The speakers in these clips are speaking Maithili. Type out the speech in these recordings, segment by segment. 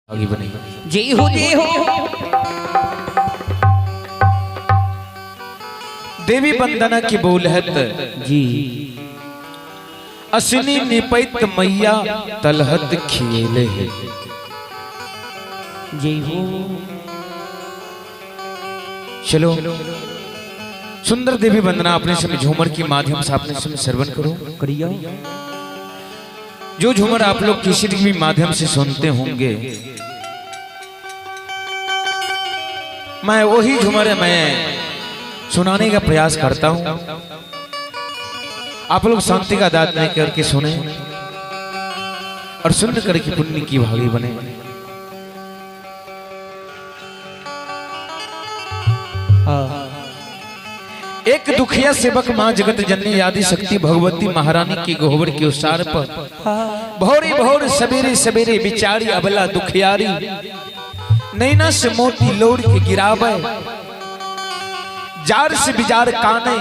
आगे बनेगी। जी हो जी हो। देवी वंदना की बोलहत जी। असनी निपैत मैया तलहत खिएले है। जी हो। चलो सुंदर देवी वंदना अपने समय झूमर के माध्यम से अपने समय श्रवण करो। करियो। जो झूमर आप लोग किसी भी माध्यम से सुनते होंगे, मैं वही झूमर मैं सुनाने का प्रयास करता हूं। आप लोग शांति का दाद नहीं करके सुने और सुन करके पुण्य की भागी बने। एक दुखिया सेवक माँ जगत जननी आदि शक्ति भगवती महारानी की गोहवर के उसार पर भोरे भोर सवेरे सवेरे बिचारी अबला दुखियारी नैना से मोती लोड़ के गिरावे, जार से बिजार काने,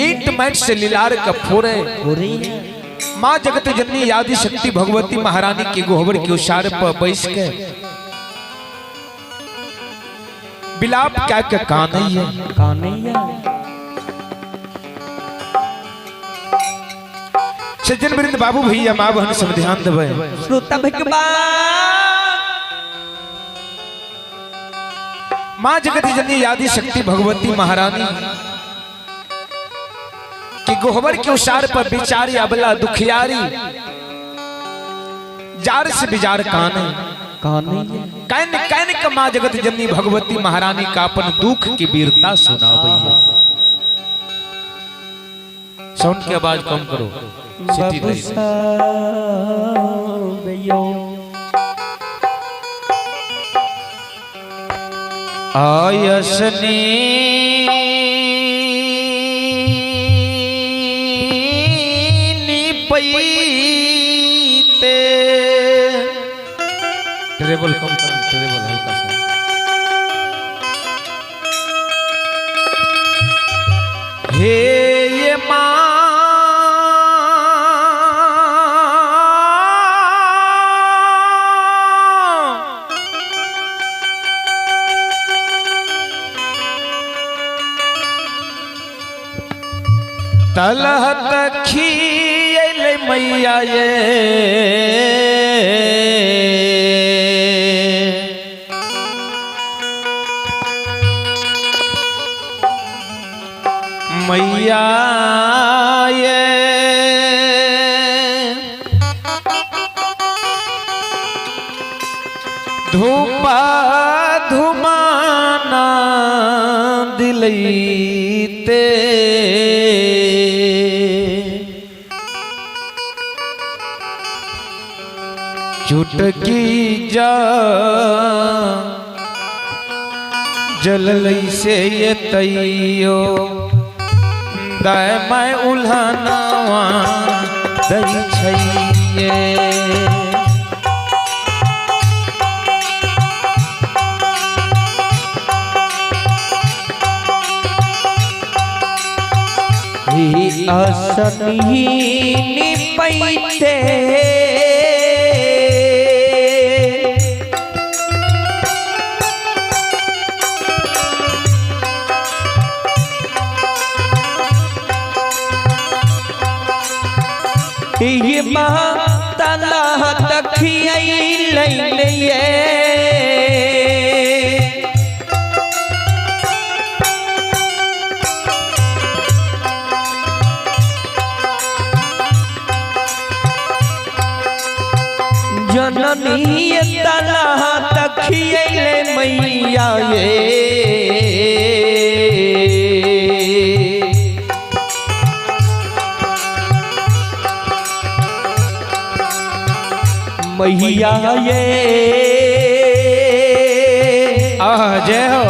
ईंट मैट से लिलार का फोरे। माँ जगत जननी आदि शक्ति भगवती महारानी के गोहवर के उसार पर बैस के बिलाप क्या के काने है। काने है। सज्जन वृंद बाबू भैया माँ बहन सब ध्यान देवे। श्रोता भगवान माँ जगत जननी आदि शक्ति भगवती महारानी कि गोहबर के उसार पर बिचारी अबला दुखियारी जार से बिजार काने काने can can का माँ जगत जननी भगवती महारानी का अपन दुख की वीरता सुनावई है। साउंड की आवाज कम करो। सिटी नहीं। आयसनी निपैते ट्रेबल कम कम ट्रेबल हल्का सा। हे ये माँ तलहत खियल मैया ये मैया ये धूपा धुमाना दिलैते चुटकी जा जल से ये तैयो दाय मैं उल्हनावा दई छैये। असनी निपैते ये माता तखिया जननी तला तखियले मैया ये मैया ये आह जय हो।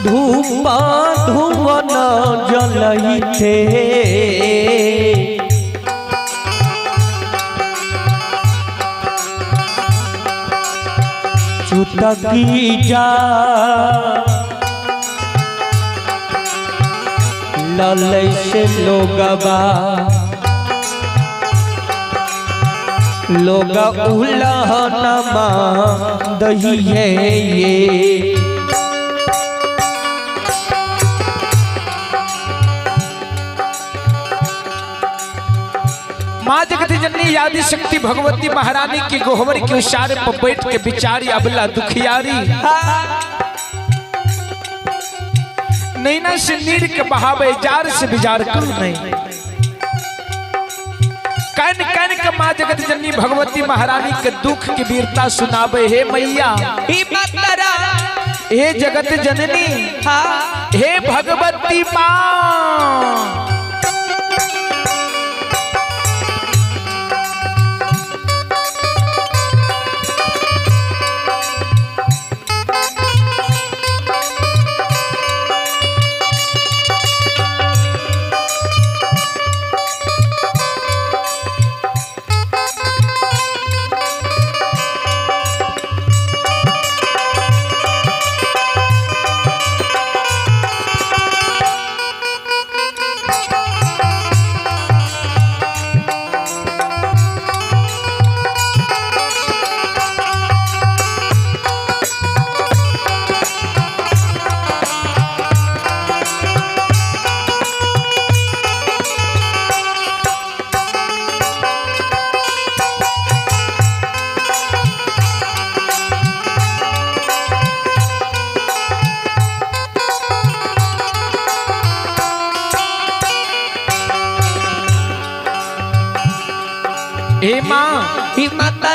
धूपा धुवन जलैते चुटकी जा ललै से लोगबा लोग उलहनमा दहिए ये। माँ जगत जननी यादि शक्ति भगवती महारानी की गोहवर के इशारे पर बैठ के बिचारी अबला दुखियारी नैना से नीर के बहावे जार से बिजार कर नहीं कन कन के माँ जगत जननी भगवती महारानी के दुख की वीरता सुनावे। हे मैया, हे जगत जननी, हे भगवती माँ, हे माँ, हे माता,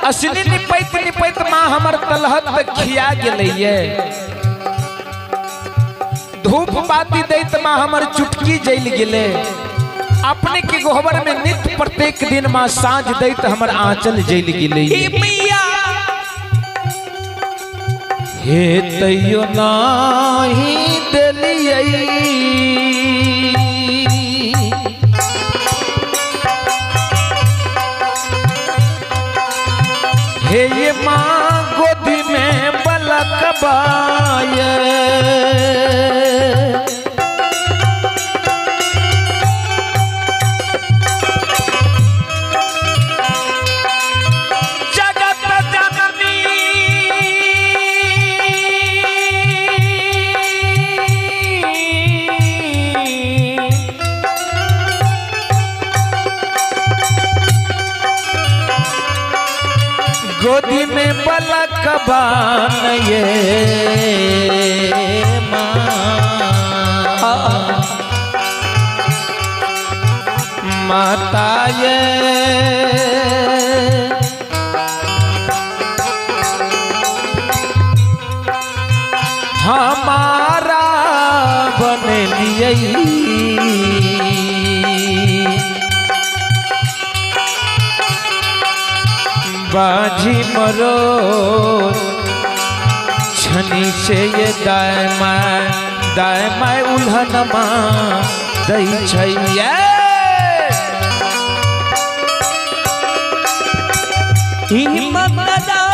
असली निपैत निपैत माँ हमर तलहत तक खिया गेलैये। धूप बाती दैत माँ हमर चुटकी जल गेले। अपने के गोहबर में नित्य प्रत्येक दिन माँ साँझ दैत हमर आंचल जल गेले। हे तैयो नाही देलियै हे ये माँ गोदी में बलकबाए। जगत जननी गोदी में पलक बान ये माँ, माता ये हमारा बन लिए। बाजी मरो छनी से ये दाय माय उल्हन माँ दई छैये। हिम्मत दा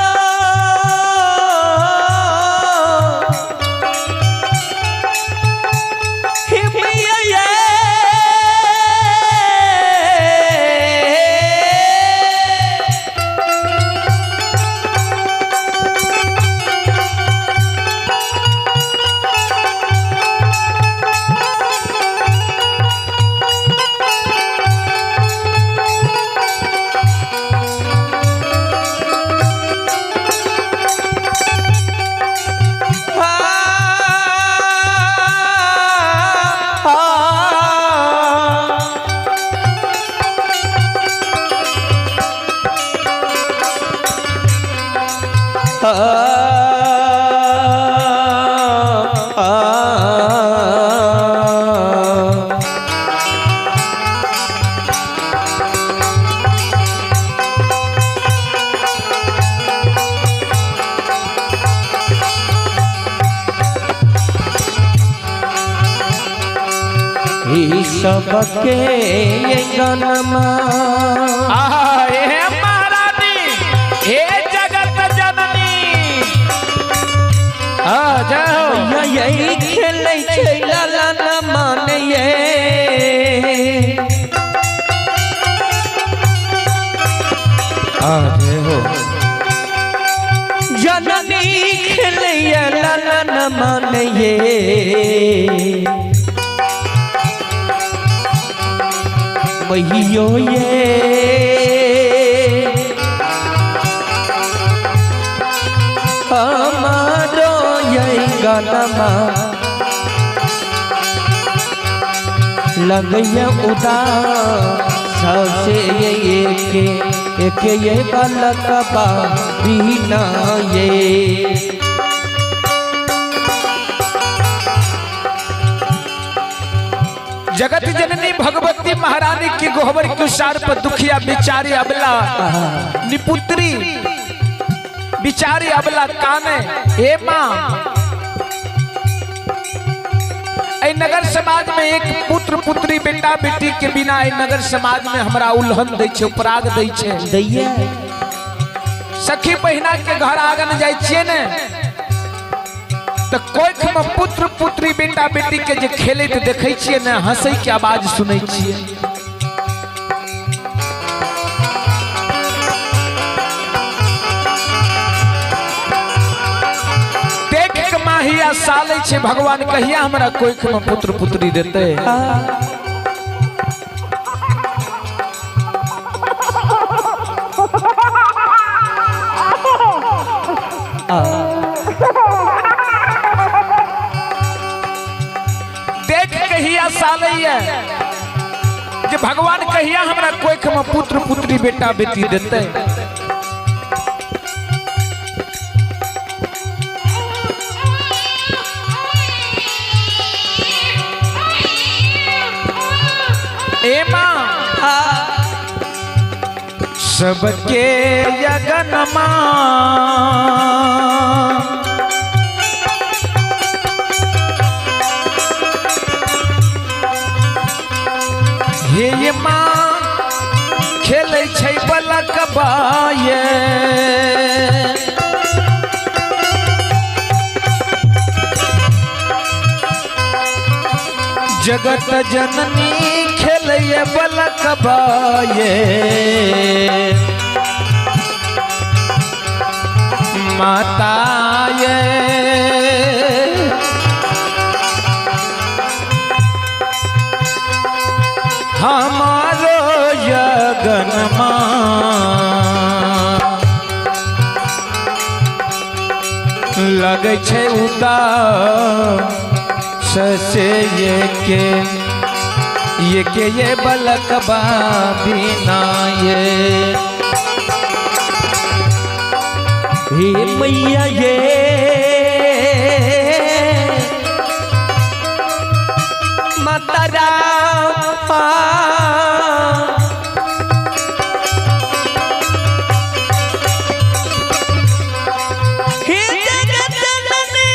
सबके गनमा हे महारानी, हे जगत जननी, आ जाओ यही खेलै छै लाला न माने ये। आ जय हो। जननी खेलैया लाला न मानैये, मैयो ये हमारो ये गाना लगैया उदास सबसे ये के एक ये बालकबा बिना ये। जगत जननी भगवती महारानी की गोहबर के उसार पर दुखिया बिचारी अबला निपुत्री बिचारी अबला काने हे माँ, ऐ नगर समाज में एक पुत्र पुत्री बेटा बेटी के बिना ऐ नगर समाज में हमरा उल्हन दै छै, उपराग दै छै। दैया सखी बहिना के घर आंगन जाइ छियै ने तो कोख में पुत्र पुत्री बेटा बेटी के जे खेलैत देखै छियै ने, हंसै के आवाज सुनै छियै। देख के माहिया सालै छै भगवान कहिया हमरा कोख में पुत्र पुत्री देतै। देख कहिया सालैया जे भगवान कहिया हमरा कोख में पुत्र पुत्री बेटा बेटी देतै। ए माँ सबके यगन माँ हे ये माँ खेलै छै बलकबा ये। जगत जननी खेलैये बलकबा ये। माता ये हमारो यगन माँ लगै छै उदास से ये के ये बलकबा बिना ये। हे मैया ये माता रामा हे जगत जननी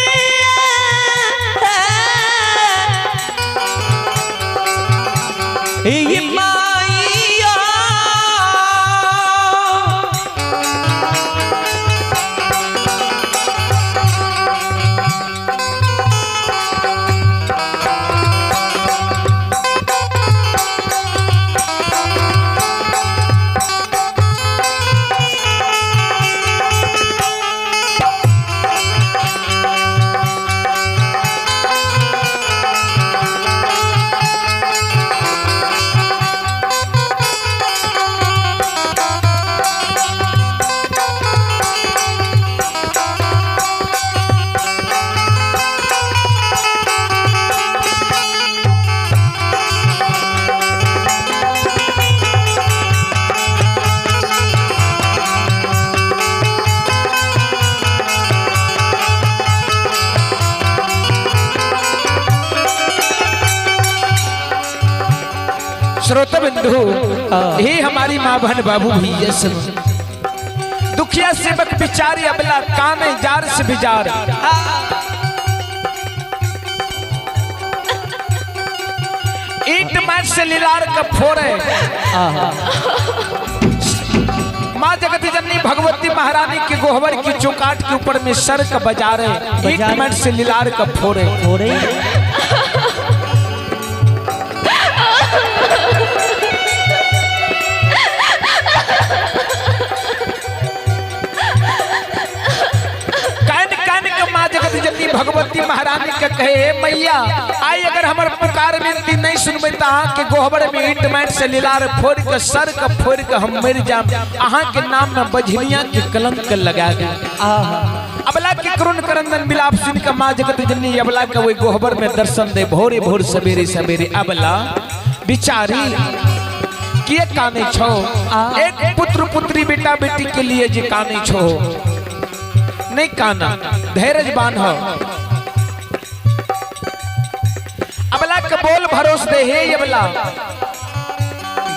ये माइया श्रोता बंधु, ही हमारी माँ बहन बाबू भैया सब दुखिया सेवक बिचारी अबला काने जार से बिजार। ईंट मार से लीलार का फोड़े। माँ जगत जननी भगवती महारानी के गोहवर की चौकाट के ऊपर में सर का बजारे, ईंट मार से लीलार का फोड़े। भगवती महारानी के कहे, हे मैया, आई अगर हमर पुकार विनती नहीं सुनबै त अहाँ के गोहबर में ईंट माटि से लीलार फोड़ के सर के फोड़ के हम मर जाम, अहाँ के नाम में बझनिया के कलंक लगा दे। अबला के करुण करंदन मिलाप सुन के माँ जगत जननी अबला के वही गोहबर में दर्शन दे भोरे भोर सवेरे सवेरे। अबला बिचारी किए काने छो, एक पुत्र पुत्री बेटा बेटी के लिए जे काने छो, नहीं काना, धैर्य बांध। अबला के बोल भरोस दे, हे अबला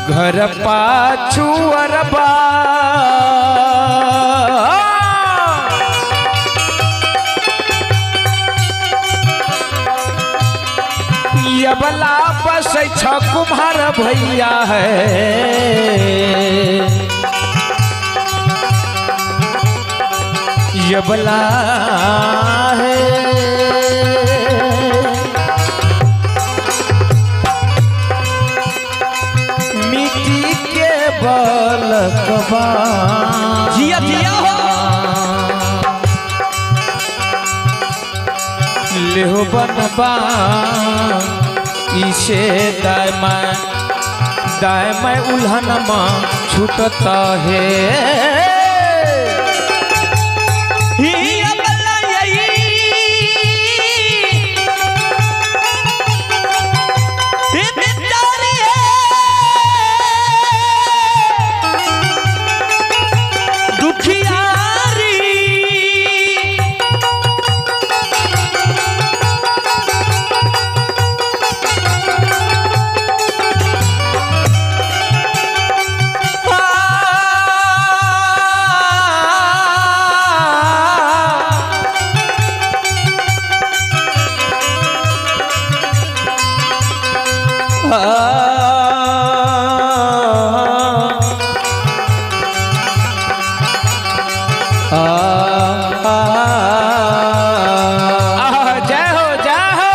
घर पाछू अरबा अबला बस छ कुम्हार भैया है, यबला है। मिट्टी के बलकबा जिया जिया हो लेहो बनबा इसे दायमा दायमा उल्हनमा छूटता है। जय हो जय हो।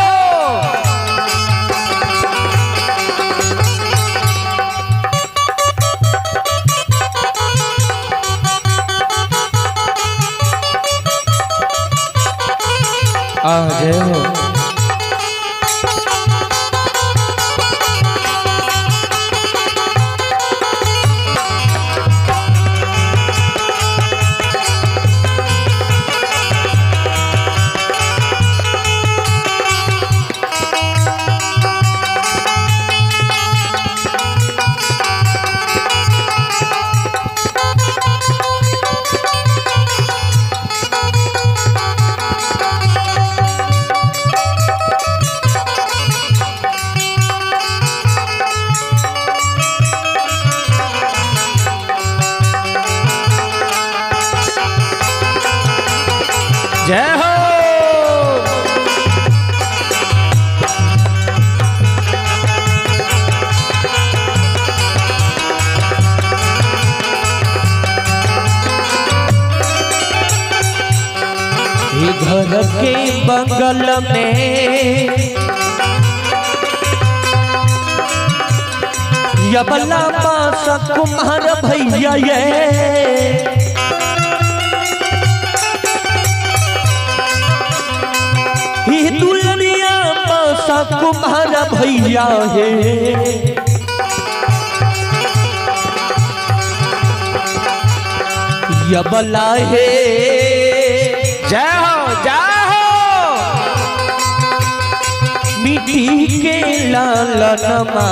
जय हो। जय हो। घर के बगल में यबला पास कुम्हार भैया ये दुल्हनिया पास कुम्हार भैया है। यबला है। जय हो जय हो। मिट्टी के लालनमा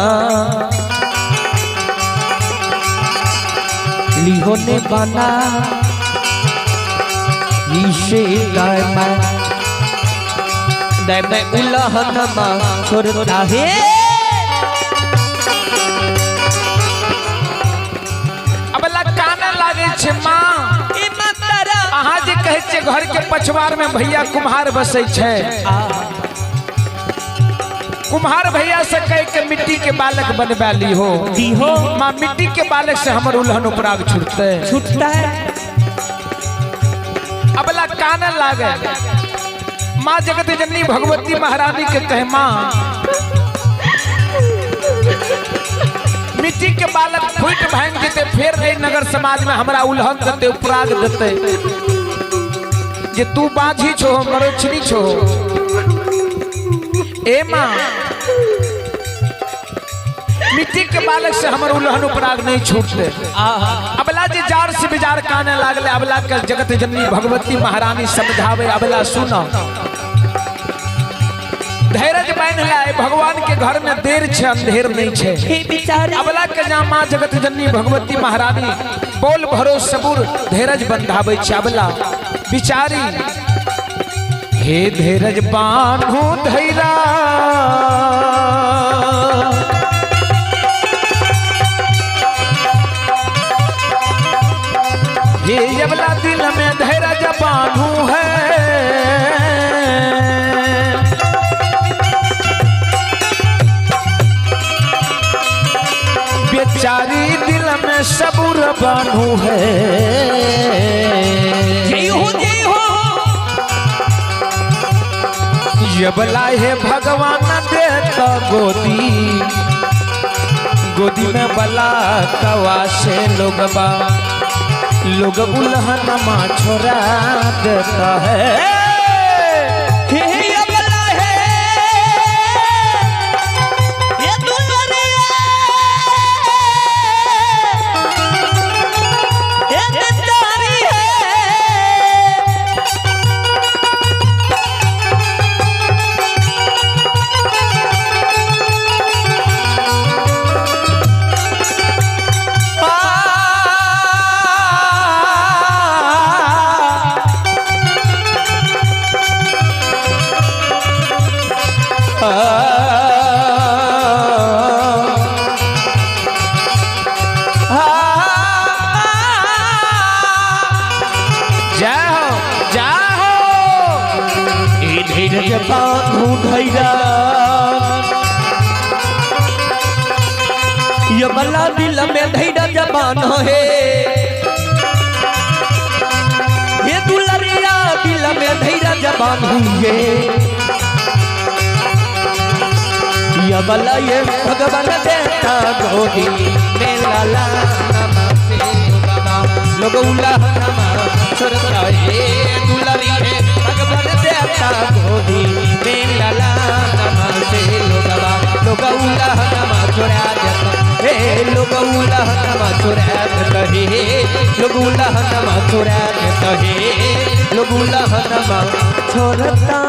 लिहोने बना इसे दायमा दायमा उलहनमा छोड़ता है। अबला काना लागे छे माँ, अहाँ जे कहै छियै घर के पछवार में भैया कुम्हार बसै छै, कुम्हार भैया से कह के मिट्टी के बालक बनवा ली हो माँ, मिट्टी के बालक से हमर उल्हन उपराग छूटते छूटता है। अबला काना लागे माँ जगत जननी भगवती महारानी के कहे, माँ मिट्टी के बालक फूट भांग जेते फिर एहि नगर समाज में हमरा उल्हन देते उपराग देते जे तू बाझी छो मरोछनी छो। ए माँ मिट्टी के बालक से हमर उलहन उपराग नहीं छूटते। अबला जे जार से बिजार काने लागले अबला के जगत जननी भगवती महारानी समझावे अबला सुनो धैर्य बांध लाए भगवान के घर में देर छे अंधेर नहीं छे। अबला के जा माँ जगत जननी भगवती महारानी बोल भरो सबूर धैर्य बंधावे छे। अबला बिचारी हे धैर्य बांधू धैरा हे अबला दिल में धैर्य बांधू है बेचारी दिल में सबूर बांधू है। जय हो जय हो यबला है भगवान देता गोदी गोदी में बला कवा से लोगबा लोग उलहन मा छोड़ा देता है। हे अबला है ये दुलरिया ये बेचारी है। जय हो जय हो धीरज बांधू धैरा ये बला दिल में धैर्य बांध है ये दुलरिया दिल में धैर्य बांधू ये बला ये भगवान देता गोदी में लाला नमस्ते बाबा लोग उला नमा छोड़ता है दुलरी है भगवान देता गोदी में लाला नमस्ते लोगवा लोग उला नमा छोड़ा देता हे लोग उला नमा छोड़ा देता हे लोग उला नमा छोड़ा देता हे लोग उला नमा छोड़ता।